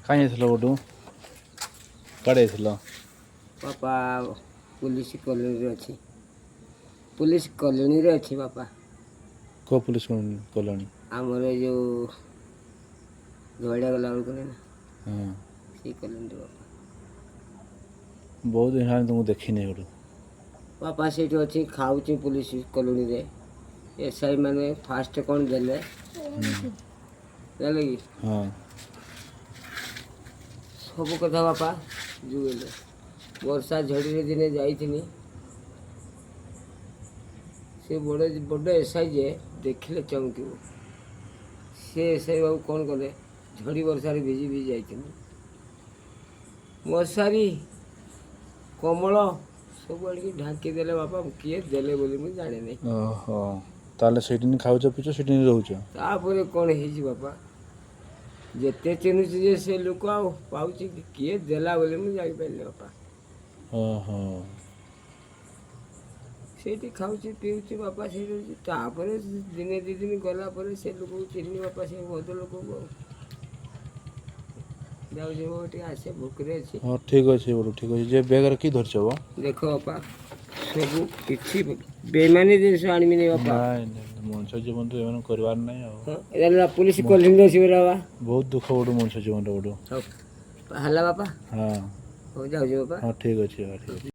କାଇଁ ଯାଇଥିଲ ବଟୁ? କୁଆଡ଼େ ଯାଇଥିଲ? ବାପା, ପୋଲିସ କଲୋନୀରେ ଅଛି, ପୋଲିସ କଲୋନୀରେ ଅଛି ବାପା। କେଉଁ ପୋଲିସ କଲୋନୀ? ଆମର ଏ ଯେଉଁ ଧୋଇଡ଼ା ଗଲା ବେଳକୁ ନାଇଁ ନା? ହଁ। ସେଇ କଲୋନୀରେ ବାପା। ବହୁତ ଦିନ ହେଲାଣି ତୁମକୁ ଦେଖିନି ଏଠୁ। ବାପା, ସେଇଠି ଅଛି, ଖାଉଛି ପୋଲିସ କଲୋନୀରେ। ଏସ୍ I ମାନେ ଫାଷ୍ଟ କ'ଣ ଦେଲେ ଜାଣିଲେ କି? ହଁ। ସବୁ କଥା ବାପା ଯୁଗଲେ। ବର୍ଷା ଝଡ଼ିରେ ଦିନେ ଯାଇଥିଲି, ସେ ବଡ଼ ବଡ଼ ଏସ୍ I ଯେ ଦେଖିଲେ ଚମକିବ। ସେ ଏସ୍ I ବାବୁ କ'ଣ କଲେ, ଝଡ଼ି ବର୍ଷାରେ ଭିଜି ଭିଜି ଯାଇଥିଲି, ମଶାରୀ କମଳ ସବୁ ଆଣିକି ଢାଙ୍କି ଦେଲେ ବାପା। କିଏ ଦେଲେ ବୋଲି ମୁଁ ଜାଣିନି। ଓହୋ, ତାହେଲେ ସେଇଠି ଖାଉଛ, ପିଉଛ, ସେଇଠି ରହୁଛ? ତାପରେ କ'ଣ ହେଇଛି ବାପା, ଯେତେ ଚିହ୍ନୁଛି ଯେ ସେ ଲୋକ ଆଉ ପାଉଛି କି, କିଏ ଦେଲା ବୋଲି ମୁଁ ଜାଣିପାରିଲି ବାପା। ଓହୋ। ସେଇଠି ଖାଉଛି, ପିଉଛି ବାପା, ସେଇଠି ରହୁଛି। ତାପରେ ଦିନେ ଦୁଇ ଦିନ ଗଲା ପରେ ସେ ଲୋକକୁ ଚିହ୍ନି ବାପା, ସେ ଭଦ୍ରଲୋକକୁ। ଆଉ ଯାଉଛି ବାବା, ଟିକେ ଆସେ, ଭୋକରେ ଅଛି। ହଁ, ଠିକ୍ ଅଛି ବଟୁ, ଠିକ୍ ଅଛି। ଯେ ବ୍ୟାଗରେ କି ଧରିଛ ବ? ଦେଖ ବାପା, ସବୁ କିଛି ବେଇମାନି ଜିନିଷ ଆଣିବିନି ବାପା। ନାଇଁ ନାଇଁ, ମଣିଷ ଜୀବନ ତ ଏମାନେ କରିବାର ନାହିଁ ଆଉ। ହଁ, ଏଇଟା ପୋଲିସ କଲୋନୀରେ ଅଛି ପରା ବାବା। ବହୁତ ଦୁଃଖ ବଟୁ, ମଣିଷ ଜୀବନଟା ବଟୁ। ହଉ, ହେଲା ବାପା। ହଁ। ହଉ, ଯାଉଛି ବାପା। ହଁ, ଠିକ୍ ଅଛି ବାବା, ଠିକ୍ ଅଛି।